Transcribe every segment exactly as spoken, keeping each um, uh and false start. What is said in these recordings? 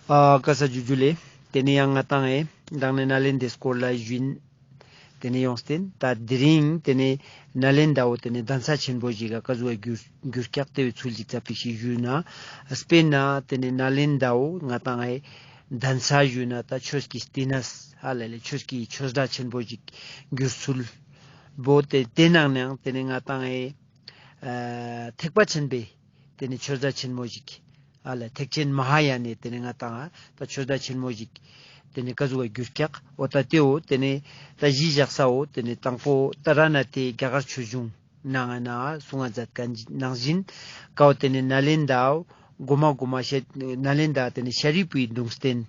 ཨ་ཀ་ས་ཇུ་ཇུ་ལེ། ཏེ་ནེ་ཡང་ང་ཏང་ཨེ་དང་ནེ་ནཱ་ལེན་དའི་སྐོར་ལ་ཞུན། ཏེ་ནེ་ཡོངས་ཏེན་ད་དེ་རིང་ཏེ་ནེ་ནཱ་ལེན་དའོ་ཏེ་ནེ་གདན་ས་ཆེན་པོ་ཞིག་ག་ཀ་ཟུག་ག་གྱུར་གྱུར་ཀྱག་ཏེ་བོའི་ཚུལ་ཞིག་ཙ་པིག་ཞིག་ཞུ་ན། སྤེར་ན་ཏེ་ནེ་ནཱ་ལེན་དའོ་ང་ཏང་ཨེ་གདན་ས་ཞུ་ན་ད་ཆོས་ཀྱི་བསྟི་གནས་ཧ་ལ་ལེ་ཆོས་ཀྱི་ཆོས་སྒྲ་ཆེན་པོ་ཞིག་གྱུར་ཚུལ་བོ་ཏེ་ཏེ་ནང་ནའང་ཏེ་ནེ་ང་ཏང་ཨེ་ཨ་ཐེག་པ་ཆེན་པོའི་ཏེ་ནེ་ཆོས་སྒྲ་ཆེན་མོ་ཞིག་ཨ་ལ་ཐེག་ཆེན་མ་ཧཱ་ཡ་ནའི་ཏེ་ནེ་ང་ཏང་ཨ་ད་ཆོས་སྒྲ་ཆེན་མོ་ཞིག་ཏེ་ནེ་ཀ་ཟུག་ག་གྱུར་ཀྱག་འོ་ད་ཏེའོ་ཏེ་ནེ་ད་གཞི་བཞག་སའོ་ཏེ་ནེ་དང་པོ་ཏཱ་ར་ནཱ་ཐའི་རྒྱ་གར་ཆོས་འབྱུང་ནང་ན་གསུང་ང་མཛད་མཁན་ནང་བཞིན་ཀའོ་ཏེ་ནེ་ནཱ་ལེན་དའོ་གོ་མ་གོ་མ་ཤེ་ནཱ་ལེན་དའ་ཏེ་ནེ་ཤཱ་རིའི་བུའི་གདུང་རྟེན་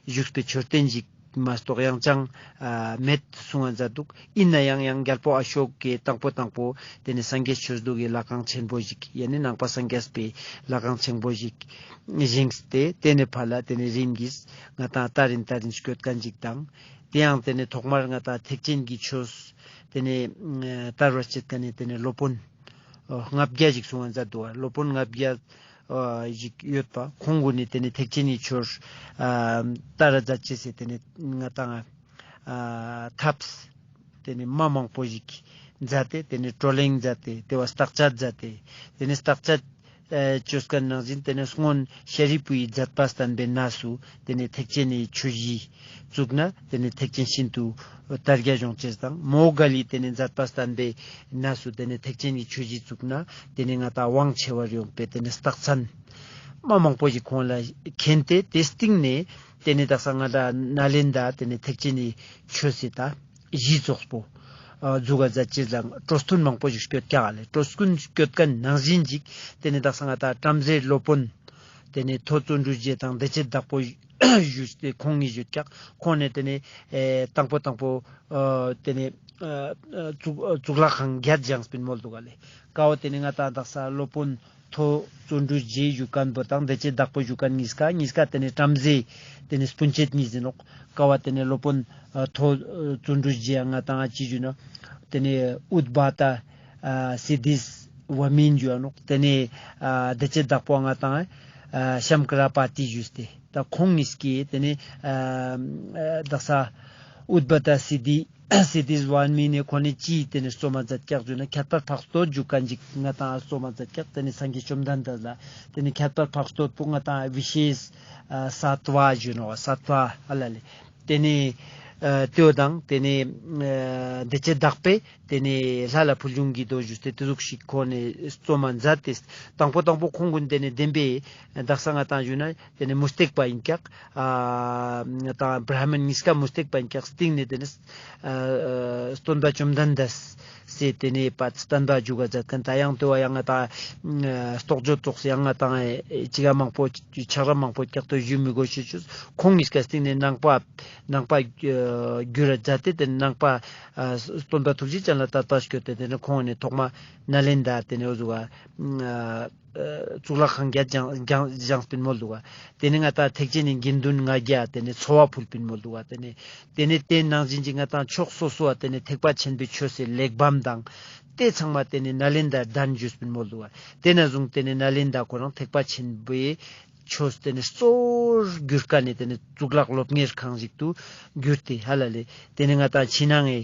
བཞུགས་པའི་མཆོད་རྟེན་ཞིག་མ་གཏོགས་ཡང་ཅང་ཨ་མེད་གསུང་ང་མཛད་འདུག་ཨིན་ནའང་ཡང་རྒྱལ་པོ་ཨ་ཤོ་ཀའི་དང་པོ་དང་པོ་ཏེ་ནེ་སངས་རྒྱས་ཆོས་ལུགས་ཀྱི་ལྷ་ཁང་ཆེན་པོ་ཞིག་ཡ་ནི་ནང་པ་སངས་རྒྱས་པའི་ལྷ་ཁང་ཆེན་པོ་ཞིག་བཞེངས་ཏེ་ཏེ་ནེ་ཕར་ལ་ཏེ་ནེ་རིམ་གྱིས་ང་ཏང་དར་རིན་དར་རིན་སྐྱོད་མཁན་ཞིག་དང་ཏེ་ཡང་ཏེ་ནེ་ཐོག་མར་ང་ཏང་ཐེག་ཆེན་གྱི་ཆོས་ཏེ་ནེ་ཨ་དར་བར་བྱེད་མཁན་ནི་ཏེ་ནེ་སློབ་དཔོན་ཨ་ལྔ་བརྒྱ་ཞིག་གསུང་ང་མཛད་འདུག་པ། སློབ་དཔོན་ལྔ་བརྒྱ་ཨ་ཞིག་ཡོད་པ། ཁོང་གུན་ནི་ཏེ་ནེ་ཐེག་ཆེན་ནི་ཆོས་ཨ་དར་ར་མཛད་ཅེས་སི་ཏེ་ནེ་ང་ཏང་ཨ་ཐབས་ཏེ་ནེ་མ་མང་པོ་ཞིག་མཛད་དེ་ཏེ་ནེ་བགྲོ་གླེང་མཛད་དེ་ཏེ་བ་བརྟག་དཔྱད་མཛད་དེ་ཏེ་ནེ་བརྟག་དཔྱད་ཨ་ཅོས་མཁན་ནང་བཞིན་ཏེ་ནེ་སྔོན་ཤཱ་རིའི་བུའི་མཛད་པ་བསྟན་པའི་གནས་སུ་ཏེ་ནེ་ཐེག་ཆེན་ནི་ཆོས་གཞི་བཙུགས་ན་ཏེ་ནེ་ཐེག་ཆེན་ཤིན་ཏུ་དར་རྒྱས་འོང་ཅེས་དང་མོའུ་འགལ་ལི་ཏེ་ནེ་མཛད་པ་བསྟན་པའི་གནས་སུ་ཏེ་ནེ་ཐེག་ཆེན་གྱི་ཆོས་གཞི་བཙུགས་ན་ཏེ་ནེ་ང་ཏང་དབང་ཆེ་བར་ཡོང་པའི་ཏེ་ནེ་རྟགས་མཚན་མ་མང་པོ་ཞིག་ཁོང་ལ་མཁྱེན་ཏེ་ཏེ་སྟིང་ནེ་ཏེ་ནེ་དག་ས་ང་ཏང་ནཱ་ལེན་དའ་ཏེ་ནེ་ཐེག་ཆེན་གྱི་ཆོས་སི་ད་གཞི་ཚོགས་པོ་ཨ་འཛུགས་ཀ་མཛད་ཅེས་ལ་སྤྲོ་སྟོན་མང་པོ་ཞིག་སྐྱོད་ཀྱག་ལེ། སྤྲོ་སྟོན་སྐྱོད་མཁན་ནང་བཞིན་ཞིག་ཏེ་ནེ་དག་ས་ང་ཏང་བྲམ་ཟེ་སློབ་དཔོན་ཏེ་ནེ་མཐོ་བརྩོན་འགྲུས་རྗེ་དང་བདེ་སྐྱིད་བདག་པོ་ཞུས་ཏེ་ཁོང་གཉིས་ཞུས་ཀྱག་ཁོང་ནེ་ཏེ་ནེ་ཨེ་དང་པོ་དང་པོ་ཨ་ཏེ་ནེ་ཨ་ཨ་གཙུག་ཨ་གཙུག་ལག་ཁང་བརྒྱད་བཞེངས་པིན་མོལ་འདུག་ག་ལེ། ཀ་བོ་ཏེ་ནེ་ང་ཏང་དག་ས་སློབ་དཔོན་མཐོ་བརྩོན་འགྲུས་རྗེ་ཞུ་མཁན་བོ་དང་བདེ་སྐྱིད་བདག་པོ་ཞུ་མཁན་གཉིས་ཀ་གཉིས་ཀ་ཏེ་ནེ་བྲམ་ཟེ་ཏེ་ནེ་སྤུན་མཆེད་གཉིས་ཨིན་ནོག་ཀ་བོ་ཏེ་ནེ་སློབ་དཔོན་ཨ་མཐོ་བརྩོན་འགྲུས་རྗེ་ང་ཏང་ཅི་ཞུ་ན་ཏེ་ནེ་ཨུཏྤ་ཏ་ཨ་སིདྡྷི་ཝརྨན་ཞུ་ནོག་ཏེ་ནེ་ཨ་བདེ་སྐྱིད་བདག་པོ་ང་ཏང་ཨ་ཤམ་ཀ་ར་པ་ཏི་ཞུས་ཏེ་ད་ཁོང་གཉིས་ཀྱིས་ཏེ་ནེ་ཨ་ཨ་དག་ས་ཨུཏྤ་ཏ་སིདྡྷི་སིདྡྷི་ཝརྨན་ནི་ཁོང་ནེ་ཅི་ཏེ་ནེ་རྩོམ་མ་མཛད་ཀྱག་ཞུ་ན་ཁྱད་པར་འཕགས་བསྟོད་ཞུ་མཁན་ཞིག་ང་ཏང་རྩོམ་མ་མཛད་ཀྱག་ཏེ་ནེ་སངས་རྒྱས་བཅོམ་ལྡན་འདས་ལ་ཏེ་ནེ་ཁྱད་པར་འཕགས་བསྟོད་པོ་ང་ཏང་བི་ཤེས་ཨ་སཏྭ་ཞུ་ནོག་སཏྭ་ཧ་ལ་ལེ། ཏེ་ནེ་ཨ་ཏེའོ་དང་ཏེ་ནེ་ཨ་བདེ་སྐྱིད་བདག་པོས་ཏེ་ནེ་ལྷ་ལ་ཕུལ་བྱུང་གི་མདོ་ཞུས་ཏེ་ཏེ་ཟུག་ཞིག་ཁོང་ནེ་རྩོམ་མ་མཛད་དེ་དང་པོ་དང་པོ་ཁོང་གུན་ཏེ་ནེ་བདེན་པའི་དག་ས་ང་ཏང་ཞུ་ན་ཏེ་ནེ་མུ་སྟེགས་པ་ཨིན་ཀྱག་ཨ་ང་ཏང་བྲ་མིན་གཉིས་ཀ་མུ་སྟེགས་པ་ཨིན་ཀྱག་སྟིང་ནེ་ཏེ་ནེ་ཨ་ཨ་སྟོན་པ་བཅོམ་ལྡན་འདས་སི་ཏེ་ནེ་པ་བསྟན་པ་འཇུག་ག་མཛད་མཁན་ད་ཡང་ཏེ་བ་ཡང་ང་ཏང་ཨ་རྟོགས་བརྗོད་ཙོགས་སི་ཡང་ང་ཏང་ཨེ་ཅི་ག་མང་པོ་ཆགས་ར་མང་པོ་ཀྱག་ཏོ་ཞུ་མི་དགོས་ཤེས་ཆུ་ཁོང་གཉིས་ཀ་སྟིང་ནེ་ནང་པ་ནང་པ་ཨ་འགྱུར་ར་མཛད་དེ་ཏེ་ནེ་ནང་པ་ཨ་སྟོན་པ་ཐུགས་རྗེ་ཅན་ལ་དད་པ་སྐྱེས་ཏེ་ཏེ་ནེ་ཁོང་ནེ་ཐོག་མ་ནཱ་ལེནྡྲ་ཏེ་ནེ་འོ་ཟུག་ག་ཨ་གཙུག་ལག་ཁང་བརྒྱད་བཞེངས་བཞེངས་བཞེངས་པིན་མོལ་འདུག་ག་ཏེ་ནེ་ང་ཏང་ཐེག་ཆེན་ནི་དགེ་འདུན་ལྔ་བརྒྱ་ཏེ་ནེ་འཚོ་བ་ཕུལ་པིན་མོལ་འདུག་ག་ཏེ་ནེ་ཏེ་ནེ་ཏེ་ནང་བཞིན་གྱི་ང་ཏང་ཕྱོགས་སོ་སོ་བ་ཏེ་ནེ་ཐེག་པ་ཆེན་པོའི་ཆོས་སི་གླེགས་བམ་དང་ཏེ་ཚང་མ་ཏེ་ནེ་ནཱ་ལེནྡྲ་གདན་ཞུས་པིན་མོལ་འདུག་ག་ཏེ་ནེ་བཟུང་ཏེ་ནེ་ནཱ་ལེནྡྲ་ཁོ་རང་ཐེག་པ་ཆེན་པོའི་ཆོས་ཏེ་ནེ་གཙོ་བོར་གྱུར་མཁན་ནི་ཏེ་ནེ་གཙུག་ལག་སློབ་གཉེར་ཁང་ཞིག་ཏུ་གྱུར་ཏེ་ཧ་ལ་ལེ། ཏེ་ནེ་ང་ཏང་ཕྱི་ནང་ངི་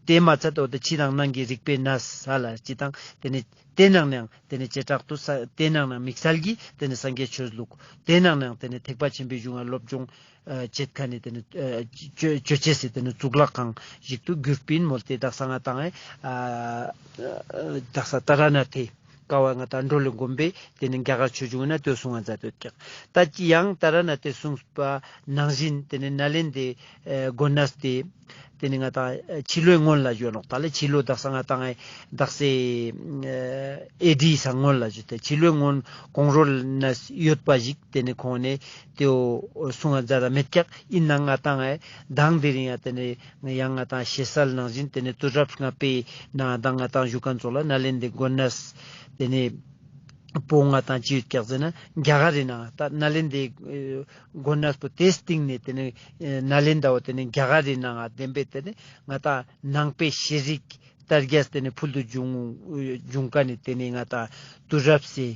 ཏེ་མ་ཚད་དོ་ཏེ་ཕྱི་དང་ནང་གི་རིག་པའི་གནས་ཧ་ལ་ཅི་དང་ཏེ་ནེ་ཏེ་ནང་ནའང་ཏེ་ནེ་བྱེ་བྲག་ཏུ་ས་ཏེ་ནང་ནའང་དམིགས་བསལ་གྱི་ཏེ་ནེ་སངས་རྒྱས་ཆོས་ལུགས་ཏེ་ནང་ནའང་ཏེ་ནེ་ཐེག་པ་ཆེན་པོའི་གཞུང་ང་སློབ་སྦྱོང་ཨ་བྱེད་མཁན་ནི་ཏེ་ནེ་ཨ་ཅོ་ཅོ་ཅེས་སི་ཏེ་ནེ་གཙུག་ལག་ཁང་ཞིག་ཏུ་གྱུར་པིན་མོལ་ཏེ་དག་ས་ང་ཏང་ཨེ་ཨ་ཨ་དག་ས་ཏཱ་ར་ནཱ་ཐའི་ཀ་བོ་ང་ཏང་འགྲོ་ལུགས་སྒོམ་པའི་ཏེ་ནེ་རྒྱ་གར་ཆོས་འབྱུང་ན་ཏེ་གསུང་ང་མཛད་དེ་ཡོད་ཀྱག་ད་ཅི་ཡང་ཏཱ་ར་ནཱ་ཐའི་གསུངས་པ་ནང་བཞིན་ཏེ་ནེ་ནཱ་ལེནྡྲའི་ཨེ་མགོན་གནས་ཏེ་ཏེ་ནེ་ང་ཏང་ཨེ་ཕྱི་ལོའི་སྔོན་ལ་ཡོད་ནོག་ད་ལེ་ཕྱི་ལོ་དག་ས་ང་ཏང་ཨེ་དག་ས་ཨེ་ཨེ་ཌི་སྔོན་ལ་ཡོད་དེ་ཕྱི་ལོའི་སྔོན་གོང་རོལ་ན་ཡོད་པ་ཞིག་ཏེ་ནེ་ཁོང་ནེ་ཏེའོ་གསུང་ང་མཛད་ད་མེད་ཀྱག་ཨིན་ནའང་ང་ཏང་ཨེ་མདང་དེ་རིང་ཡང་ཏེ་ནེ་ཡང་ང་ཏང་ཞེ་སལ་ནང་བཞིན་ཏེ་ནེ་དུས་རབས་ལྔ་པའི་ནང་ང་ཏང་ང་ཏང་ཞུ་མཁན་ཙོགས་ལ་ནཱ་ལེནྡྲའི་མགོན་གནས་ཏེ་ནེ་པོ་ང་ཏང་ཅི་ཡོད་ཀྱག་ཟེར་ན་རྒྱ་གར་རི་ནང་ད་ནཱ་ལེནྡྲའི་ཨེ་མགོན་གནས་པོ་ཏེ་སྟིང་ནེ་ཏེ་ནེ་ཨེ་ནཱ་ལེནྡྲ་བོ་ཏེ་ནེ་རྒྱ་གར་རི་ནང་ང་བདེན་པའི་ཏེ་ནེ་ང་ཏང་ནང་པའི་ཤེས་རིག་དར་རྒྱས་ཏེ་ནེ་ཕུལ་དུ་བྱུང་བྱུང་མཁན་ནི་ཏེ་ནེ་ང་ཏང་དུས་རབས་སི་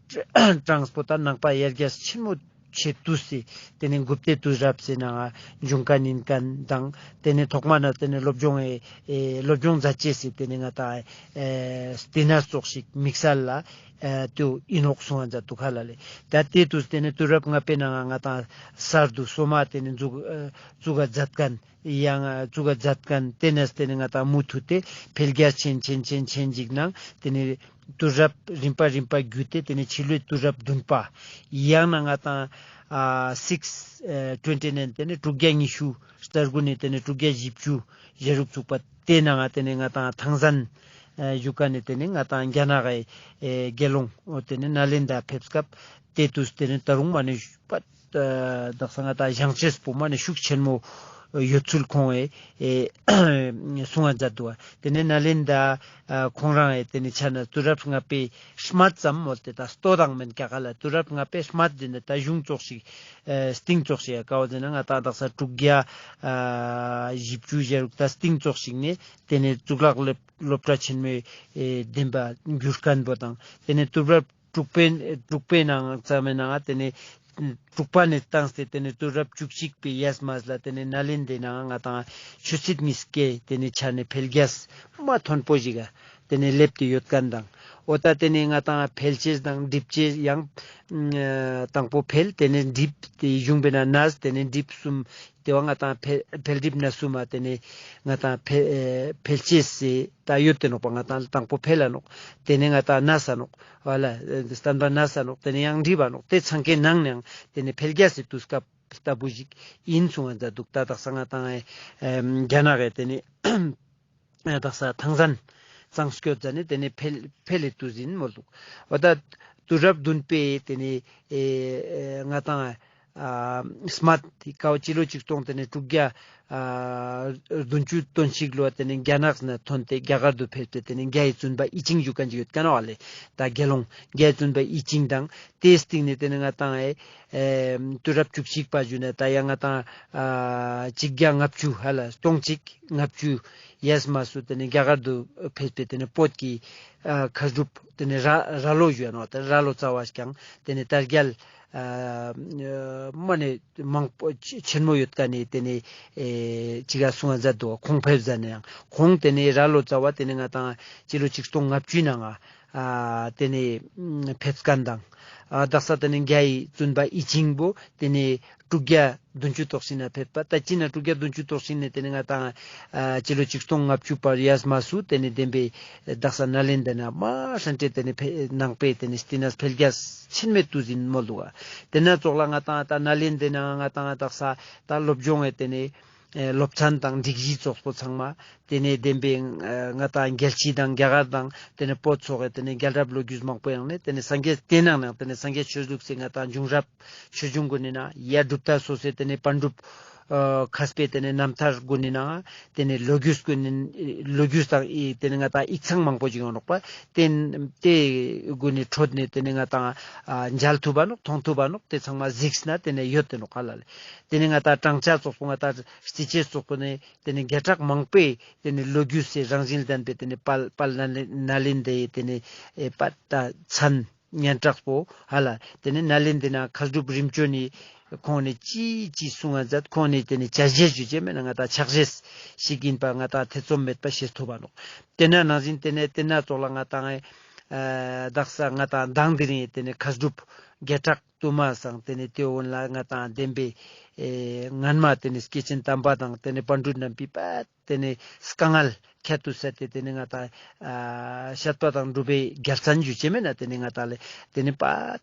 གྲངས་པོ་ད་ནང་པ་ཡར་རྒྱས་ཆེན་མོ་ ཆེ་དུས་སི་ཏེ་ནེ་གུཔྟའི་དུས་རབས་སི་ནང་ང་འབྱུང་ཁན་ཨིན་ཁན་དང་ཏེ་ནེ་ཐོག་མ་ན་ཏེ་ནེ་སློབ་སྦྱོང་ཨེ་ཨེ་སློབ་སྦྱོང་མཛད་ཅེས་སི་ཏེ་ནེ་ང་ཏང་ཨེ་སྟེ་ན་ཙོགས་ཤིག་དམིགས་བསལ་ལ་ཨེ་ཏེ་ཨིན་ནོག་གསུང་ང་མཛད་དུག་ཧ་ལ་ལེ། ད་ཏེ་དུས་ཏེ་ནེ་དུས་རབས་ལྔ་པའི་ནང་ང་ང་ཏང་གསར་དུ་སོ་མ་ཏེ་ནེ་བཙུགས་ཨེ་བཙུགས་ཀ་མཛད་ཁན་ཡང་བཙུགས་ཀ་མཛད་ཁན་ཏེ་ནེ་ཏེ་ནེ་ང་ཏང་མུ་མཐུད་དེ་འཕེལ་རྒྱས་ཆེན་ཆེན་ཆེན་ཆེན་ཅིག་ནང་ཏེ་ནེ་དུས་རབས་རིམ་པ་རིམ་པ་བརྒྱུད་དེ་ཏེ་ནེ་ཕྱི་ལོའི་དུས་རབས་བདུན་པ་ཡང་ན་ང་ཏང་ཨ་six twenty nine ཏེ་ནེ་དྲུག་བརྒྱ་ཉི་ཤུ་རྩ་དགུ་ནེ་ཏེ་ནེ་དྲུག་བརྒྱ་བཞི་བཅུ་ཞེ་དྲུག་ཚུགས་པ་ཏེ་ནང་ང་ཏེ་ནེ་ང་ཏང་ཐང་སན་ཨ་ཞུ་ཁན་ནི་ཏེ་ནེ་ང་ཏང་རྒྱ་ནག་གི་ཨེ་དགེ་སློང་འོ་ཏེ་ནེ་ནཱ་ལེནྡྲ་ཕེབས་སྐབས་ཏེ་དུས་ཏེ་ནེ་ད་རུང་མ་ནེ་ཨ་དག་ས་ང་ཏང་བཞེངས་ཅེས་པོ་མ་ནེ་ཤུགས་ཆེན་མོ་ཡོད་ཚུལ་ཁོང་ཨེ་ཨེ་གསུང་ང་མཛད་དུག་པ། ཏེ་ནེ་ནཱ་ལེནྡྲ་ཨ་ཁོང་རང་ཨེ་ཏེ་ནེ་ཆ་ན་དུས་རབས་ལྔ་པའི་སྨད་ཙམ་མོལ་ཏེ་ད་སྟོད་དང་མན་ཀྱག་ལ་དུས་རབས་ལྔ་པའི་སྨད་ཏེ་ནེ་ད་གཞུང་ཙོགས་ཤིག་ཨེ་སྟིང་ཙོགས་ཤིག་ཡ་ཀ་བོ་ཟེར་ན་ང་ཏང་དག་ས་དྲུག་བརྒྱ་ཨ་བཞི་བཅུ་ཞེ་དྲུག་ད་སྟིང་ཙོགས་ཤིག་ནེ་ཏེ་ནེ་གཙུག་ལག་སློབ་སློབ་གྲྭ་ཆེན་མོའི་ཨེ་འདེམས་པ་གྱུར་ཁན་བོ་དང་ཏེ་ནེ་དུས་རབས་དྲུག་པའི་དྲུག་པའི་ནང་ཙམ་མའི་ནང་ཏེ་ནེ་དྲུག་པ་ནེ་བཏང་སྟེ་ཏེ་ནེ་དུས་རབས་བཅུ་གཅིག་པའི་ཡས་མས་ལ་ཏེ་ནེ་ནཱ་ལེནྡྲའི་ནང་ང་ཏང་ཆོས་སྲིད་གཉིས་ཀའི་ཏེ་ནེ་ཆ་ནེ་འཕེལ་རྒྱས་མ་མཐོན་པོ་ཞིག་ག་ཏེ་ནེ་སླེབས་ཏེ་ཡོད་ཁན་དང་འོ་ད་ཏེ་ནེ་ང་ཏང་འཕེལ་ཅེས་དང་འགྲིབ་ཅེས་ཡང་ཨ་དང་པོ་འཕེལ་ཏེ་ནེ་འགྲིབ་ཏེ་གཞུང་པའི་ནང་ནས་ཏེ་ནེ་འགྲིབ་གསུམ་ཏེ་བོ་ང་ཏང་འཕེལ་འཕེལ་འགྲིབ་གནས་གསུམ་མ་ཏེ་ནེ་ང་ཏང་འཕེལ་ཨེ་འཕེལ་ཅེས་སི་ད་ཡོད་དེ་ནོག་པ། ང་ཏང་དང་པོ་འཕེལ་ལ་ནོག། ཏེ་ནེ་ང་ཏང་གནས་ས་ནོག་བ་ལ་ཨེ་བསྟན་པ་གནས་ས་ནོག། ཏེ་ནེ་ཡང་འགྲིབ་བ་ནོག། ཏེ་ཚང་ཀའི་ནང་ནའང་ཏེ་ནེ་འཕེལ་རྒྱས་སི་དུས་སྐབས་ལྟ་བུ་ཞིག་ཨིན་གསུང་ང་མཛད་དུག། ད་དག་ས་ང་ཏང་ཨེ་ཨེ་རྒྱ་ནག་གི་ཏེ་ནེ་ཨེ་དག་ས་ཐང་སན་གཙང་སྐྱོད་ཟ་ནེ་ཏེ་ནེ་འཕེལ་འཕེལ་ལི་དུས་ཨིན་མོལ་དུག། འོ་ད་དུས་རབས་བདུན་པའི་ཏེ་ནེ་ཨེ་ང་ཏང་ཨ་སྨད་ཀ་བོ་སྤྱི་ལོ་ཆིག་སྟོང་ཏེ་ནེ་དྲུག་བརྒྱ་ཨ་བདུན་ཅུ་དོན་གཅིག་ལོ་ཏེ་ནེ་རྒྱ་ནག་ནེ་ཐོན་ཏེ་རྒྱ་གར་དུ་ཕེབས་ཏེ་ཏེ་ནེ་རྒྱའི་བཙུན་པ་ཡི་ཆིང་ཞུ་ཁན་ཅིག་ཡོད་ཁན་བ་ལེ། ད་དགེ་སློང་རྒྱའི་བཙུན་པ་ཡི་ཆིང་དང་ཏེའི་སྟིང་ནེ་ཏེ་ནེ་ང་ཏང་ཨེ་ཨེ་དུས་རབས་བཅུ་གཅིག་པ་ཞུ་ན་ད་ཡང་ང་ཏང་ཨ་གཅིག་བརྒྱ་ལྔ་བཅུ་ཧ་ལ་སྟོང་གཅིག་ལྔ་བཅུ་ཡས་མས་སུ་ཏེ་ནེ་རྒྱ་གར་དུ་ཕེབས་ཏེ་ཏེ་ནེ་བོད་ཀྱི་ཨ་མཁས་གྲུབ་ཏེ་ནེ་ར་ར་ལོ་ཞུ་ཡ་ནོག། ཏེ་ར་ལོ་ཙཱ་བ་ཞིག་ཀྱང་ཏེ་ནེ་དར་རྒྱས་ཨ་མ་ནེ་མང་པོ་ཆེ་ཆེན་མོ་ཡོད་ཀ་ནེ་ཏེ་ནེ་ཨེ་ཅིག་ག་གསུང་ང་མཛད་དུག། ཁོང་ཕེབས་ཟ་ནེ་ཡང་ཁོང་ཏེ་ནེ་ར་ལོ་ཙཱ་བ་ཏེ་ནེ་ང་ཏང་སྤྱི་ལོ་ཆིག་སྟོང་ལྔ་བཅུའི་ནང་ང་ཨ་ཏེ་ནེ་ཕེབས་ཁན་དང་ཨ་དག་ས་ཏེ་ནེ་རྒྱའི་བཙུན་པ་ཡི་ཆིང་བོ་ཏེ་ནེ་དྲུག་བརྒྱ་བདུན་ཅུ་དོག་གཅིག་ནེ་ཕེབས་པ། ད་ཅི་ན་དྲུག་བརྒྱ་བདུན་ཅུ་དོག་གཅིག་ནེ་ཏེ་ནེ་ང་ཏང་ཨ་སྤྱི་ལོ་ཆིག་སྟོང་ལྔ་བཅུ་པར་ཡས་མས་སུ་ཏེ་ནེ་བདེན་པའི་དག་ས་ནཱ་ལེནྡྲ་ནེ་མ་ཧྲན་ཏེ་ཏེ་ནེ་ཕེ་ནང་པའི་ཏེ་ནེ་སྟེ་ན་འཕེལ་རྒྱས་ཆེན་མོའི་དུས་ཨིན་མོལ་དུག། ཏེ་ན་ཙོགས་ལ་ང་ཏང་ད་ནཱ་ལེནྡྲ་ནེ་ང་ཏང་དག་ས་ད་སློབ་སྦྱོང་ཨེ་ཏེ་ནེ་ཨེ་སློབ་ཚན་དང་སྒྲིག་གཞི་ཙོགས་པོ་ཚང་མ་ཏེ་ནེ་བདེན་པའི་ཨ་ང་ཏང་རྒྱལ་སྤྱི་དང་རྒྱ་གར་དང་ཏེ་ནེ་བོད་སོགས་ཀྱི་ཏེ་ནེ་རྒྱལ་རབས་ལོ་རྒྱུས་མང་པོ་ཡང་ནེ་ཏེ་ནེ་སངས་རྒྱས་ཏེ་ནང་ནང་ཏེ་ནེ་སངས་རྒྱས་ཆོས་ལུགས་སི་ང་ཏང་བྱུང་རབས་ཆོས་འབྱུང་གུན་ནི་ནང་ཡ་གྲུབ་མཐའ་སོ་སོའི་ཏེ་ནེ་པཎ་གྲུབ་ཨ་མཁས་པའི་ཏེ་ནེ་རྣམ་ཐར་གུན་ནི་ནང་ཏེ་ནེ་ལོ་རྒྱུས་གུན་ནི་ལོ་རྒྱུས་དང་ཨི་ཏེ་ནེ་ང་ཏང་ཡིག་ཚང་མང་པོ་ཞིག་ཡོང་ནོག་པ། ཏེ་ཏེ་གུན་ནི་ཁྲོད་ནེ་ཏེ་ནེ་ང་ཏང་ཨ་མཇལ་ཐུབ་པ་ནོག། མཐོང་ཐུབ་པ་ནོག། ཏེ་ཚང་མ་གཟིགས་ན་ཏེ་ནེ་ཡོད་དེ་ནོག་ཧ་ལ་ལེ། ཏེ་ནེ་ང་ཏང་བགྲང་བྱ་ཙོགས་པོ་ང་ཏང་རྩི་ཅེས་ཙོགས་པོ་ནེ་ཏེ་ནེ་བརྒྱ་ཕྲག་མང་པོའི་ཏེ་ནེ་ལོ་རྒྱུས་སི་རང་བཞིན་ལྡན་པའི་ཏེ་ནེ་དཔལ་དཔལ་ནཱ་ལེནྡྲའི་ཏེ་ནེ་ཨེ་པ་ད་མཚན་སྙན་གྲགས་པོ་ཧ་ལ། ཏེ་ནེ་ནཱ་ལེནྡྲའི་ནང་མཁས་གྲུབ་རིམ་བྱོན་ནི་ཁོང་ནེ་ཅི་ཅི་གསུང་ང་མཛད། ཁོང་ནེ་ཏེ་ནེ་ཕྱག་བཞེས་ཞུ་ཅེས་མེད་ན་ང་ཏང་ཕྱག་བཞེས་ཤིག་ཨིན་པ་ང་ཏང་ཐེ་ཚོམ་མེད་པ་ཤེས་ཐུབ་པ་ནོག། ཏེ་ན་ནང་བཞིན་ཏེ་ནེ་ཏེ་ན་ཙོགས་ལ་ང་ཏང་ཨེ་དག་ས་ང་ཏང་མདང་དེ་རིང་ཏེ་ནེ་མཁས་གྲུབ་བརྒྱ་ཕྲག་དུ་མ་སང་ཏེ་ནེ་ཏེ་འོན་ལ་ང་ཏང་བདེན་པའི་ཨེ་སྔན་མ་ཏེ་ནེ་སྐྱེས་ཆེན་དམ་པ་དང་ཏེ་ནེ་པཎ་གྲུབ་རྣམ་པའི་པ་ཏེ་ནེ་དཀའ་ངལ་ཁྱད་དུ་བསད་དེ་ཏེ་ནེ་ང་ཏང་ཨ་བཤད་པ་དང་སྒྲུབ་པའི་རྒྱལ་མཚན་ཞུ་ཅེས་མེད་ན་ཏེ་ནེ་ང་ཏང་ལེ་ཏེ་ནེ་པ་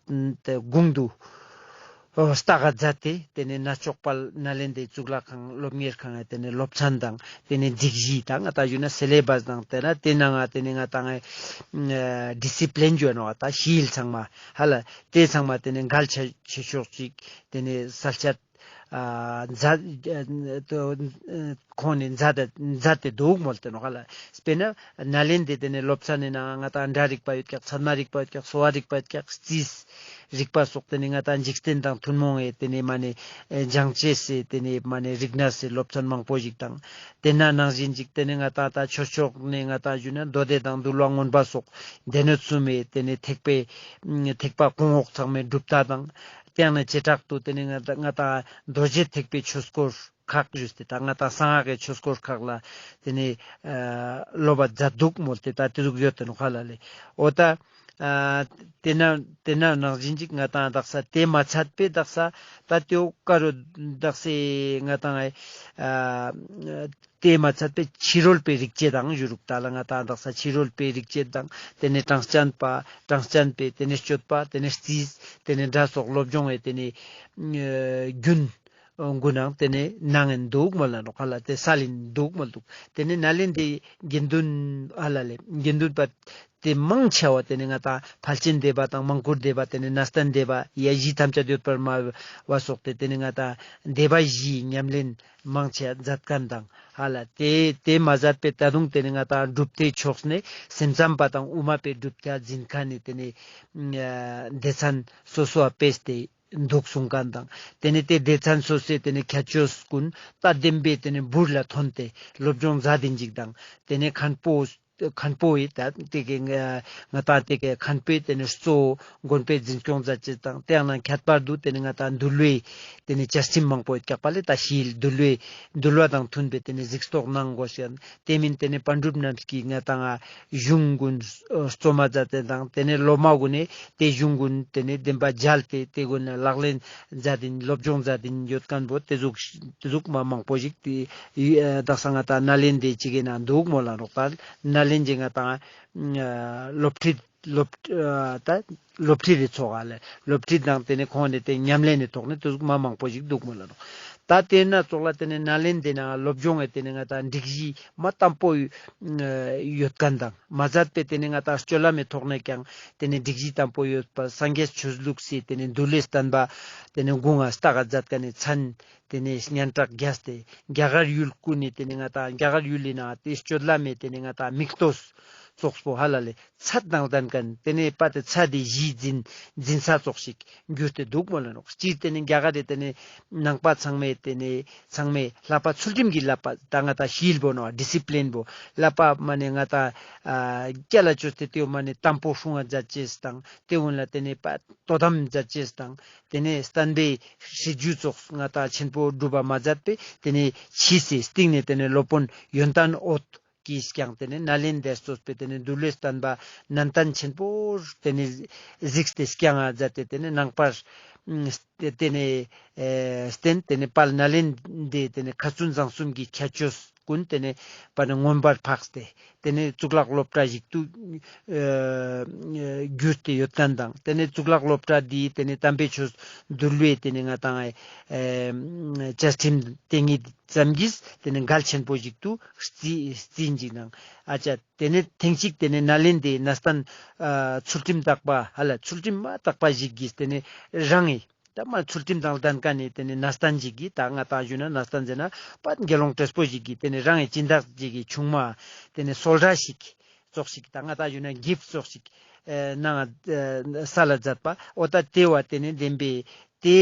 ཏེ་དགུང་དུ་ཨོ་ལྟ་ག་མཛད་དེ་ཏེ་ནེ་ན་ཅོག་པ་ནཱ་ལེནྡྲའི་གཙུག་ལག་ཁང་སློབ་གཉེར་ཁང་ཏེ་ནེ་སློབ་ཚན་དང་ཏེ་ནེ་སྒྲིག་གཞི་དང་ང་ཏང་ཞུ་ན་སེ་ལེ་བས་དང་ཏེ་ན་ཏེ་ནང་ང་ཏེ་ནེ་ང་ཏང་ཨེ་ཌི་སི་པི་ལིན་ཞུ་ནོག་ད་ཤེས་ཡིག་ཚང་མ་ཧ་ལ་ཏེ་ཚང་མ་ཏེ་ནེ་འགལ་ཆེ་ཆེ་ཤོས་ཅིག་ཏེ་ནེ་གསལ་བཤད་ཨ་མཛད་ཨ་ཁོང་ནེ་མཛད་དེ་མཛད་དེ་དུག་མོལ་ཏེ་ནོག་ཧ་ལ། དཔེར་ན་ནཱ་ལེནྡྲའི་ཏེ་ནེ་སློབ་ཚན་ནི་ནང་ང་ང་ཏང་སྒྲ་རིག་པ་ཡོད་ཀྱག། ཚད་མ་རིག་པ་ཡོད་ཀྱག། གསོ་བ་རིག་པ་ཡོད་ཀྱག། རྩིས་རིག་པ་སོགས་ཏེ་ནེ་ང་ཏང་འཇིག་རྟེན་དང་ཐུན་མོང་ཨེ་ཏེ་ནེ་མ་ནེ་ཨེ་སྦྱང་ཅེས་སི་ཏེ་ནེ་མ་ནེ་རིག་གནས་སི་སློབ་ཚན་མང་པོ་ཞིག་དང་ཏེ་ན་ནང་བཞིན་ཅིག་ཏེ་ནེ་ང་ཏང་ད་ཆོས་ཕྱོགས་ནེ་ང་ཏང་ཞུ་ན་མདོ་སྡེ་དང་འདུལ་བ་མངོན་པ་སོགས་སྡེ་སྣོད་གསུམ་མི་ཏེ་ནེ་ཐེག་པའི་ཐེག་པ་གོང་འོག་ཚང་མའི་གྲུབ་མཐའ་དང་། ཏེ་ཡང་ན་བྱེ་བྲག་ཏུ་ཏེ་ནེ་ང་ཏང་ང་ཏང་རྡོ་རྗེ་ཐེག་པའི་ཆོས་སྐོར་ཁག་ཞུས་ཏེ་ད་ང་ཏང་གསང་སྔགས་ཀྱི་ཆོས་སྐོར་ཁག་ལ་ཏེ་ནེ་ཨ་སློབ་པ་མཛད་འདུག་མོལ་ཏེ་ད་ཏེ་ཟུག་ཡོད་དེ་ནོག་ཧ་ལ་ལེ། འོ་ད་ཨ་ཏེ་ན་ཏེ་ན་ནང་བཞིན་ཅིག་ང་ཏང་དག་ས་ཏེ་མ་ཚད་པའི་དག་ས་ད་ཏེའོ་ཀ་རུ་དག་སེ་ང་ཏང་ཨ་ཏེ་མ་ཚད་པའི་ཕྱི་རོལ་པའི་རིག་བྱེད་དང་ཞུ་རུག་ད་ལ་ང་ཏང་དག་ས་ཕྱི་རོལ་པའི་རིག་བྱེད་དང་ཏེ་ནེ་གྲངས་ཅན་པ་གྲངས་ཅན་པའི་ཏེ་ནེ་སྤྱོད་པ་ཏེ་ནེ་རྩིས་ཏེ་ནེ་སྒྲ་སོགས་སློབ་སྦྱོང་བའི་ཏེ་ནེ་ཨ་རྒྱུན་གུན་ནང་ཏེ་ནེ་ནང་ཨིན་འདུག་མོལ་ལ་ནོག་ཧ་ལ། ཏེ་སལ་ཨིན་འདུག་མོལ་འདུག། ཏེ་ནེ་ནཱ་ལེནྡྲའི་དགེ་འདུན་ཧ་ལ་ལེ་དགེ་འདུན་པ་ཏེ་མང་ཆེ་བ་ཏེ་ནེ་ང་ཏང་ཕལ་ཆེན་སྡེ་པ་དང་མང་བཀུར་སྡེ་པ་ཏེ་ནེ་ནན་ཏན་སྡེ་པ་ཡ་གཞི་ཐམས་ཅད་ཡོད་པར་སྨྲ་བ་སོགས་ཏེ་ཏེ་ནེ་ང་ཏང་སྡེ་པ་བཞིའི་ཉམས་ལེན་མང་ཆེ་མཛད་མཁན་དང་ཧ་ལ་ཏེ་ཏེ་མ་ཟད་པའི་ད་དུང་ཏེ་ནེ་ང་ཏང་སྒྲུབ་སྡེའི་ཕྱོགས་ནེ་སེམས་ཙམ་པ་དང་དབུ་མ་པའི་སྒྲུབ་སྡེ་འཛིན་མཁན་ནི་ཏེ་ནེ་ཨ་སྡེ་ཚན་སོ་སོ་བ་སྤེལ་ཏེ་འདུག་གསུང་མཁན་དང་ཏེ་ནེ་ཏེ་སྡེ་ཚན་སོ་སོའི་ཏེ་ནེ་ཁྱད་ཆོས་ཀུན་ད་བདེན་པའི་ཏེ་ནེ་འབུར་ལ་ཐོན་ཏེ་སློབ་སྦྱོང་མཛད་དེ་ཅིག་དང་ཏེ་ནེ་མཁན་པོ་མཁན་པོ་ཡི་ད་ཏེ་གི་ང་ང་ཏང་ཏེ་གི་མཁན་པོའི་ཏེ་ནེ་གཙོ་བོ་དགོན་པའི་འཛིན་སྐྱོང་མཛད་ཅེས་དང་ཏེ་ཡང་ན་ཁྱད་པར་དུ་ཏེ་ནེ་ང་ཏང་འདུལ་བའི་ཏེ་ནེ་བཅའ་ཁྲིམས་མང་པོ་ཡོད་ཀྱག་པ་ལེ། ད་ཤེལ་འདུལ་བའི་འདུལ་བ་དང་མཐུན་པའི་ཏེ་ནེ་གཟིགས་རྟོག་གནང་དགོས་ཤེས་ཏེ་མིན་ཏེ་ནེ་པཎ་གྲུབ་རྣམས་ཀྱིས་ང་ཏང་ཨ་གཞུང་ཀུན་རྩོམ་མ་མཛད་དེ་དང་ཏེ་ནེ་སློབ་མ་ཀུན་ནེ་ཏེ་གཞུང་ཀུན་ཏེ་ནེ་བདེན་པ་མཇལ་ཏེ་ཏེ་ཀུན་ལ་ལག་ལེན་མཛད་དེ་སློབ་སྦྱོང་མཛད་དེ་ཡོད་མཁན་པོ་ཏེ་ཟུག་ཏེ་ཟུག་མ་མང་པོ་ཞིག་ཏེ་ཡ་དག་ས་ང་ཏང་ནཱ་ལེནྡྲའི་ཅིག་གི་ནང་འདུག་མོལ་ལ་ནོག། ད་ནཱ་ལེནྡྲའི་ང་ཏང་ཨ་སློབ་ཁྲིད་སློབ་ཨ་ད་སློབ་ཁྲིད་དེ་ཚོགས་ཨ་ལེ། སློབ་ཁྲིད་དང་ཏེ་ནེ་ཁོང་ནེ་ཏེ་ཉམས་ལེན་ནི་ཐོག་ནེ་ཏེ་ཟུག་མ་མང་པོ་ཞིག་འདུག་མོལ་ལ་ནོག། ད་ཏེ་ན་ཙོགས་ལ་ཏེ་ནེ་ནཱ་ལེནྡྲའི་ནང་སློབ་སྦྱོང་བའི་ཏེ་ནེ་ང་ཏང་སྒྲིག་གཞི་མ་དམ་པོ་ཡོད་མཁན་དང་མ་ཟད་པའི་ཏེ་ནེ་ང་ཏང་སྤྱོད་ལམ་མི་ཐོག་ནེ་ཀྱང་ཏེ་ནེ་སྒྲིག་གཞི་དམ་པོ་ཡོད་པ་སངས་རྒྱས་ཆོས་ལུགས་སི་ཏེ་ནེ་འདུལ་བའི་བསྟན་པ་ཏེ་ནེ་དགུང་ང་ལྟ་ག་མཛད་མཁན་ནི་མཚན་ཏེ་ནེ་སྙན་གྲགས་རྒྱས་ཏེ་རྒྱ་གར་ཡུལ་ཀུན་ནེ་ཏེ་ནེ་ང་ཏང་རྒྱ་གར་ཡུལ་ལི་ནང་ཏེ་སྤྱོད་ལམ་མེ་ཏེ་ནེ་ང་ཏང་མིག་ལྟོས་ཙོགས་པོ་ཧ་ལ་ལེ་ཚད་དང་ལྡན་མཁན་ཏེ་ནེ་པ་ཏེ་ཚད་དེ་གཞི་འཛིན་འཛིན་ས་ཙོགས་ཤིག་གྱུར་ཏེ་འདུག་མོལ་ལ་ནོག། སྤྱིར་ཏེ་ནེ་རྒྱ་གར་རི་ཏེ་ནེ་ནང་པ་ཚང་མེ་ཏེ་ནེ་ཚང་མེ་བསླབ་པ་ཚུལ་ཁྲིམས་ཀྱི་བསླབ་པ་ད་ང་ཏང་ཤེལ་པོ་ནོག་ཌི་སི་པི་ལིན་པོ་བསླབ་པ་མ་ནེ་ང་ཏང་ཨ་རྒྱ་ལ་བཅོས་ཏེ་ཏེའོ་མ་ནེ་དམ་པོ་སྲུང་བ་མཛད་ཅེས་དང་ཏེ་འོན་ལ་ཏེ་ནེ་པ་དོ་དམ་མཛད་ཅེས་དང་ཏེ་ནེ་བསྟན་པའི་སྲིད་ཇུས་ཙོགས་ང་ཏང་ཆེན་པོ་སྒྲུབ་པ་མ་མཛད་པའི་ཏེ་ནེ་ཕྱིས་སི་སྟིང་ནེ་ཏེ་ནེ་སློབ་དཔོན་ཡོན་ཏན་འོད་ཀྱིས་ཀྱང་ཏེ་ནེ་ནཱ་ལེནྡྲ་གཙོས་པའི་ཏེ་ནེ་འདུལ་བའི་བསྟན་པ་ནན་ཏན་ཆེན་པོ་ཏེ་ནེ་གཟིགས་ཏེ་སྐྱང་ང་མཛད་དེ་ཏེ་ནེ་ནང་པར་ཨ་ཏེ་ནེ་ཨེ་བསྟེན་ཏེ་ནེ་དཔལ་ནཱ་ལེནྡྲའི་ཏེ་ནེ་ཁ་ཚུན་བཟང་གསུམ་གྱི་ཁྱད་ཆོས་ཀུན་ཏེ་ནེ་པ་ནེ་མངོན་པར་འཕགས་ཏེ་ཏེ་ནེ་གཙུག་ལག་སློབ་གྲྭ་ཞིག་ཏུ་ཨ་གྱུར་ཏེ་ཡོད་མཁན་དང་ཏེ་ནེ་གཙུག་ལག་སློབ་གྲྭ་འདི་ཏེ་ནེ་དམ་པའི་ཆོས་འདུལ་བའི་ཏེ་ནེ་ང་ཏང་ཨེ་བཅའ་ཁྲིམས་དེ་ཉིད་ཙམ་གྱིས་ཏེ་ནེ་གལ་ཆེན་པོ་ཞིག་ཏུ་རྩི་རྩིས་ཅིག་དང་ཨ་ཅག་ཏེ་ནེ་ཐེངས་གཅིག་ཏེ་ནེ་ནཱ་ལེནྡྲའི་གནས་བརྟན་ཨ་ཚུལ་ཁྲིམས་དག་པ་ཧ་ལ་ཚུལ་ཁྲིམས་མ་དག་པ་ཞིག་གིས་ཏེ་ནེ་རང་ངི་ད་མ་ཚུལ་ཁྲིམས་དང་ལྡན་མཁན་ནི་ཏེ་ནེ་གནས་བརྟན་ཞིག་གིས་ད་ང་ཏང་ཞུ་ན་གནས་བརྟན་ཟེར་ན་པ་དགེ་སློང་བགྲེས་པོ་ཞིག་གིས་ཏེ་ནེ་རང་ངི་སྦྱིན་བདག་ཅིག་གི་ཆུང་མ་ཏེ་ནེ་གསོལ་རས་ཤིག་ཙོགས་ཤིག་ད་ང་ཏང་ཞུ་ན་གིཕ་ཊ་ཙོགས་ཤིག་ཨེ་གནང་ང་ཨེ་སལ་ལ་མཛད་པ་འོ་ད་ཏེ་བ་ཏེ་ནེ་བདེན་པའི་ཏེ་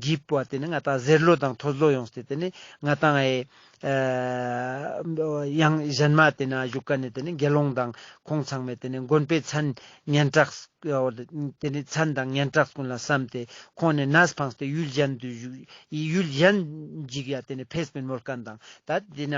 གིཕ་ཊ་བ་ཏེ་ནེ་ང་ཏང་ཟེར་ལོ་དང་ཐོས་ལོ་ཡོངས་ཏེ་ཏེ་ནེ་ང་ཏང་ཨེ་ཨེ་ཡང་གཞན་མ་ཏེ་ན་བཞུགས་མཁན་ནི་ཏེ་ནེ་དགེ་སློང་དང་ཁོང་ཚང་མས་ཏེ་ནེ་དགོན་པའི་མཚན་སྙན་གྲགས་ཏེ་ནེ་མཚན་དང་སྙན་གྲགས་ཀུན་ལ་བསམ་སྟེ་ཁོང་ནི་ནས་ཕངས་ཏེ་ཡུལ་གཞན་དུ་བཞུགས་ཡུལ་གཞན་ཞིག་ཡ་ཏེ་ནེ་ཕེབས་པའི་མོལ་མཁན་དང་ད་ཏེ་ན་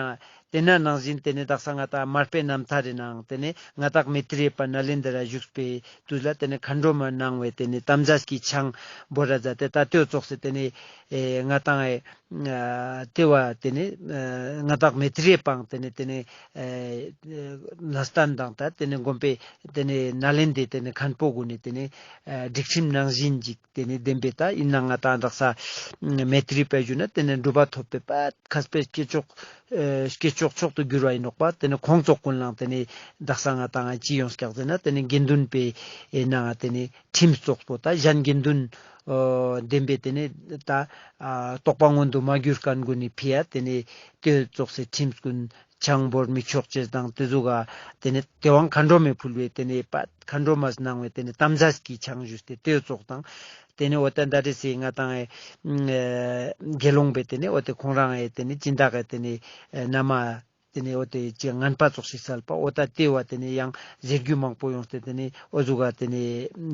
ཏེ་ན་ནང་བཞིན་ཏེ་ནེ་དག་ས་ང་ཏང་མར་པའི་རྣམ་ཐར་རི་ནང་ཏེ་ནེ་མངའ་བདག་མེ་ཏྲི་ཡེ་པ་ནཱ་ལེནྡྲ་ར་བཞུགས་པའི་དུས་ལ་ཏེ་ནེ་མཁའ་འགྲོ་མ་གནང་བའི་ཏེ་ནེ་དམ་རྫས་ཀྱི་ཆང་བོར་ར་མཛད་དེ་ད་ལྟོ་ཙོགས་སེ་ཏེ་ནེ་ཨེ་ང་ཏང་ཨེ་ཨ་ཏེ་བ་ཏེ་ནེ་ཨ་མངའ་བདག་མེ་ཏྲི་ཡེ་པའང་ཏེ་ནེ་ཏེ་ནེ་ཨེ་གནས་བརྟན་དང་ད་ཏེ་ནེ་དགོན་པའི་ཏེ་ནེ་ནཱ་ལེནྡྲའི་ཏེ་ནེ་མཁན་པོ་གུན་ནི་ཏེ་ནེ་ཨ་སྒྲིག་ཁྲིམས་ནང་བཞིན་ཅིག་ཏེ་ནེ་བདེན་པའི་ད་ཡིན་ན་ང་ཏང་དག་ས་མེ་ཏྲི་ཡེ་པ་ཞུ་ན་ཏེ་ནེ་གྲུབ་པ་ཐོབ་པའི་པ་མཁས་པའི་སྐྱེས་མཆོག་ཨེ་སྐྱེས་མཆོག་མཆོག་ཏུ་གྱུར་བ་ཡིན་ནོག་པ། ཏེ་ནེ་ཁོང་ཙོགས་ཀུན་ལའང་ཏེ་ནེ་དག་ས་ང་ཏང་ཅི་ཡོངས་ཀྱག་ཟེར་ན་ཏེ་ནེ་དགེ་འདུན་པའི་ཨེ་ནང་ཏེ་ནེ་ཁྲིམས་ཙོགས་པོ་ད་གཞན་དགེ་འདུན་ཨོ་བདེན་པའི་ཏེ་ནེ་ད་ཨ་རྟོགས་པ་མངོན་དུ་མ་གྱུར་མཁན་གུན་ནི་ཕི་ཡ་ཏེ་ནེ་ཏེ་ཙོགས་སེ་ཁྲིམས་ཀུན་ཆང་བོར་མི་ཆོག་ཅེས་དང་ཏེ་ཟུག་ག་ཏེ་ནེ་ཏེ་བའང་མཁའ་འགྲོ་མས་ཕུལ་བའི་ཏེ་ནེ་པ་མཁའ་འགྲོ་མས་གནང་བའི་ཏེ་ནེ་དམ་རྫས་ཀྱི་ཆང་ཞུས་ཏེ་ཏེ་ཙོགས་དང་ཏེ་ནེ་འོ་ཏེ་ད་རེས་སི་ང་ཏང་ཨེ་དགེ་སློང་པའི་ཏེ་ནེ་འོ་ཏེ་ཁོང་རང་ཨེ་ཏེ་ནེ་སྦྱིན་བདག་གི་ཏེ་ནེ་ཨེ་མནའ་མ་ ཏེ་ནེ་འོ་ཏེ་ཅི་ངན་པ་ཙོགས་ཤིག་སལ་པ་འོ་ཏ་ཏེ་བོ་ཏེ་ནེ་ཡང་ཟེར་རྒྱུ་མང་པོ་ཡོངས་ཏེ་ཏེ་ནེ་འོ་ཟུག་ག་ཏེ་ནེ་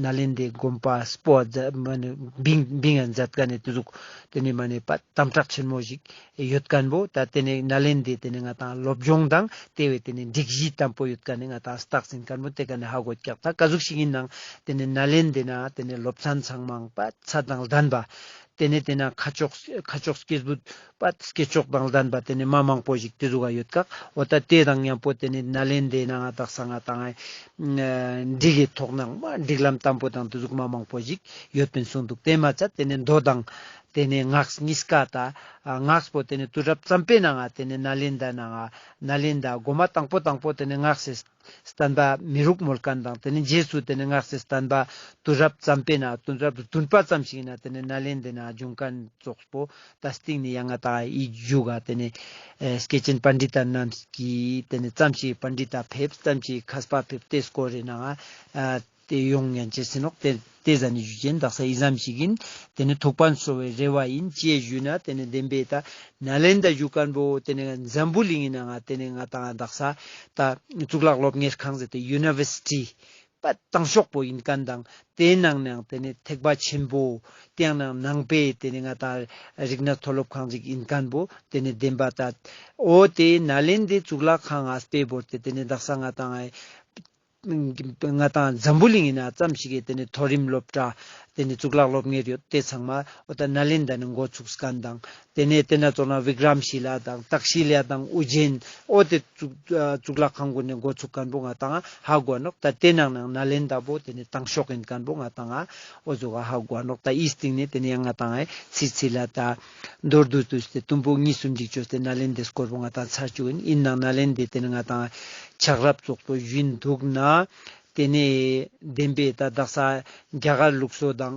ནཱ་ལེནྡྲའི་དགོན་པ་སྤོ་བ་མཛད་མ་ནེ་བིང་བིང་ང་མཛད་ཁན་ནི་ཏེ་ཟུག་ཏེ་ནེ་མ་ནེ་པ་དམ་དྲག་ཆེན་མོ་ཞིག་ཡོད་ཁན་བོ་ཏ་ཏེ་ནེ་ནཱ་ལེནྡྲའི་ཏེ་ནེ་ང་ཏང་སློབ་སྦྱོང་དང་ཏེ་བོའི་ཏེ་ནེ་སྒྲིག་གཞི་དམ་པོ་ཡོད་ཁན་ནི་ང་ཏང་རྟགས་ཨིན་ཁན་བོ་ཏེ་ཀ་ནེ་ཧ་གོ་ཀྱག། ཏ་ཀ་ཟུག་ཞིག་ཨིན་ནང་ཏེ་ནེ་ནཱ་ལེནྡྲའི་ནང་ཏེ་ནེ་སློབ་ཚན་ཚང་མ་པ་ཚད་དང་ལྡན་པ། ཏེ་ནེ་ཏེ་ན་ཁ་ཕྱོགས་ཁ་ཕྱོགས་སྐྱེས་བུ་པ་སྐྱེས་མཆོག་དང་ལྡན་པ་ཏེ་ནེ་མ་མང་པོ་ཞིག་ཏེ་ཟུག་ག་ཡོད་ཀྱག། འོ་ཏ་ཏེ་དང་མཉམ་པོ་ཏེ་ནེ་ནཱ་ལེནྡྲའི་ནང་ང་དག་ས་ང་ཏང་ཨ་འགྲིག་གི་ཐོག་ནང་མ་སྒྲིག་ལམ་དམ་པོ་དང་ཏེ་ཟུག་མ་མང་པོ་ཞིག་ཡོད་པིན་གསུངས་འདུག། ཏེ་མ་ཚད་ཏེ་ནེ་མདོ་དང་ཏེ་ནེ་སྔགས་གཉིས་ཀ་ཏ་ཨ་སྔགས་པོ་ཏེ་ནེ་དུས་རབས་བཅོ་བརྒྱད་པའི་ནང་ང་ཏེ་ནེ་ནཱ་ལེནྡྲ་ནང་ང་ནཱ་ལེནྡྲ་གོ་མ་དང་པོ་དང་པོ་ཏེ་ནེ་སྔགས་སི་བསྟན་པ་མི་རུག་མོལ་ཁན་དང་ཏེ་ནེ་རྗེས་སུ་ཏེ་ནེ་སྔགས་སི་བསྟན་པ་དུས་རབས་བཅོ་བརྒྱད་པའི་ནང་དུས་རབས་བདུན་པ་ཙམ་ཞིག་ཨིན་ན་ཏེ་ནེ་ནཱ་ལེནྡྲའི་ནང་ང་བྱུང་ཁན་ཙོགས་པོ་ཏ་སྟིང་ནེ་ཡང་ང་ཏང་ཨི་རྒྱུད་ག་ཏེ་ནེ་ཨེ་སྐྱེས་ཆེན་པཎ་ཌི་ཏ་རྣམས་ཀྱིས་ཏེ་ནེ་ཙམ་ཞིག་པཎ་ཌི་ཏ་ཕེབས་ཙམ་ཞིག་མཁས་པ་ཕེབས་ཏེ་སྐོར་རེ་ནང་ང་ཨ་ཏེ་ཡོང་ཉན་ཅེས་ཨིན་ནོག། ཏེ་ཏེ་ཟ་ནེ་ཞུ་ཅེན་དག་ས་ཨི་ཙམ་ཞིག་ཨིན། ཏེ་ནེ་ཐུགས་ཕན་གསོ་བའི་རེ་བ་ཨིན་ཅི་ཞུ་ན་ཏེ་ནེ་བདེན་པའི་ཏ་ནཱ་ལེནྡྲ་ཞུ་ཁན་བོ་ཏེ་ནེ་འཛམ་བུ་གླིང་ངི་ནང་ང་ཏེ་ནེ་ང་ཏང་དག་ས་ཏ་གཙུག་ལག་སློབ་གཉེར་ཁང་ཟེར་ཏེ་ཡུ་ནི་ཝར་སི་ཊི་པ་དང་ཤོག་པོ་ཨིན་ཁན་དང་ཏེའི་ནང་ནའང་ཏེ་ནེ་ཐེག་པ་ཆེན་པོ་ཏེའི་ནང་ནང་པའི་ཏེ་ནེ་ང་ཏང་རིག་གནས་མཐོ་སློབ་ཁང་ཞིག་ཨིན་ཁན་བོ་ཏེ་ནེ་བདེན་པ་ཏ་འོ་ཏེ་ནཱ་ལེནྡྲའི་གཙུག་ལག་ཁང་ང་སྤེ་བོར་ཏེ་ཏེ་ནེ་དག་ས་ང་ཏང་ཨེ་ང་ཏང་འཛམ་བུ་གླིང་ངི་ནང་ཙམ་ཞིག་གི་ཏེ་ནེ་མཐོ་རིམ་སློབ་གྲྭ་ཏེ་ནེ་གཙུག་ལག་སློབ་གཉེར་ཡོད་ཏེ་ཚང་མ་འོ་ཏ་ནཱ་ལེནྡྲ་ནེ་འགོ་ཚུགས་ཁན་དང་ཏེ་ནེ་ཏེ་ན་ཙོགས་ན་བི་ཀྲམ་ཤི་ལ་དང་ཏཀ་ཤི་ལ་དང་ཨུ་ཇེན་འོ་ཏེ་གཙུག་གཙུག་ལག་ཁང་གུན་ནེ་འགོ་ཚུགས་ཁན་བོ་ང་ཏང་ཧ་གོ་ནོག། ཏ་ཏེ་ནང་ནང་ནཱ་ལེནྡྲ་བོ་ཏེ་ནེ་དང་ཤོག་ཨིན་ཁན་བོ་ང་ཏང་འོ་ཟུག་ག་ཧ་གོ་ནོག། ཏ་ཨི་སྟིང་ནེ་ཏེ་ནེ་ཡང་ང་ཏང་ཨེ་ཚིག་ཚིག་ལ་ཏ་མདོར་བསྡུས་བསྡུས་ཏེ་དུམ་བུ་གཉིས་གསུམ་ཅིག་ཅོས་ཏེ་ནཱ་ལེནྡྲའི་སྐོར་བོ་ང་ཏང་ཚར་བཅུག་ཨིན། ཨིན་ནང་ནཱ་ལེནྡྲའི་ཏེ་ནེ་ང་ཏང་ཆགས་རབས་ཙོགས་པོ་ཞུ་ཨིན་འདུག་ན་ཏེ་ནེ་བདེན་པའི་ཏ་དག་ས་རྒྱ་གར་ལུགས་སྲོལ་དང་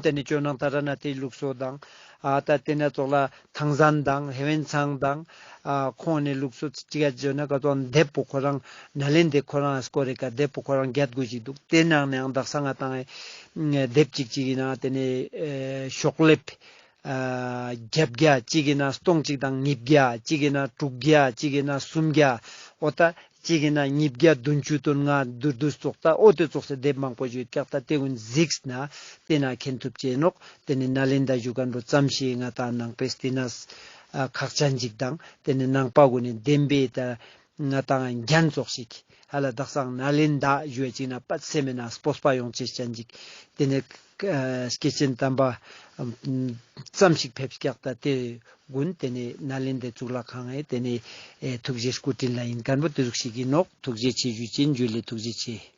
ཏེ་ནེ་ཇོ་ནང་ཏཱ་ར་ནཱ་ཐའི་ལུགས་སྲོལ་དང་ཨ་ཏ་ཏེ་ན་ཙོགས་ལ་ཐང་ཟན་དང་ཧེ་ཝན་ཚང་དང་ཨ་ཁོང་ནི་ལུགས་སྲོལ་ཅིག་ག་ཇོ་ན་ཀ་ཙོགས་དེབ་པོ་ཁོ་རང་ནཱ་ལེནྡྲའི་ཁོ་རང་སྐོར་རེ་ཀ་དེབ་པོ་ཁོ་རང་རྒྱད་དགུ་ཞིག་འདུག། ཏེ་ནང་ནའང་དག་ས་ང་ཏང་ཨེ་དེབ་ཅིག་ཅིག་ཨིན་ན་ཏེ་ནེ་ཨེ་ཤོག་ལེབ་ཨ་བརྒྱད་བརྒྱ་ཅིག་ཨིན་ན་སྟོང་གཅིག་དང་ཉིས་བརྒྱ་ཅིག་ཨིན་ན་དྲུག་བརྒྱ་ཅིག་ཨིན་ན་སུམ་བརྒྱ་འོ་ཏ་ཅིག་ཨིན་ན་ཉིས་བརྒྱ་བདུན་ཅུ་དོན་ལྔ་དུར་དུ་ཙོགས་ཏ་འོ་ཏེ་ཙོགས་སེ་དེབ་མང་པོ་ཞིག་ཡོད་ཀྱག། ཏ་ཏེ་གུན་གཟིགས་ན་ཏེ་ན་མཁྱེན་ཐུབ་ཅེས་ནོག། ཏེ་ནེ་ནཱ་ལེནྡྲ་ཞུ་ཁན་བོ་ཙམ་ཞིག་ང་ཏང་ནང་པའི་སྟེ་ན་ཨ་ཁག་ཅན་ཅིག་དང་ཏེ་ནེ་ནང་པ་གུན་ནི་བདེན་པའི་ཏ་ང་ཏང་རྒྱན་ཙོགས་ཤིག་ཧ་ལ་དག་སང་ནཱ་ལེནྡྲ་ཞུ་བ་ཅིག་ན་པ་སེམས་ན་སྤོབས་པ་ཡོང་ཅེས་ཅན་ཅིག། ཏེ་ནེ་ཨ་སྐྱེས་ཆེན་དམ་པ་ཙམ་ཞིག་ཕེབས་ཀྱག། ཏ་ཏེ་གུན་ཏེ་ནེ་ནཱ་ལེནྡྲའི་གཙུག་ལག་ཁང་ཨེ་ཏེ་ནེ་ཨེ་ཐུགས་རྗེ་སྐུ་དྲིན་ལ་ཨིན་ཁན་བོ་ཏེ་ཟུག་ཞིག་ཨིན་ནོག། ཐུགས་རྗེ་ཆེ་ཞུ་ཅེས་ཨིན། ཇུ་ལེ། ཐུགས་རྗེ་ཆེ།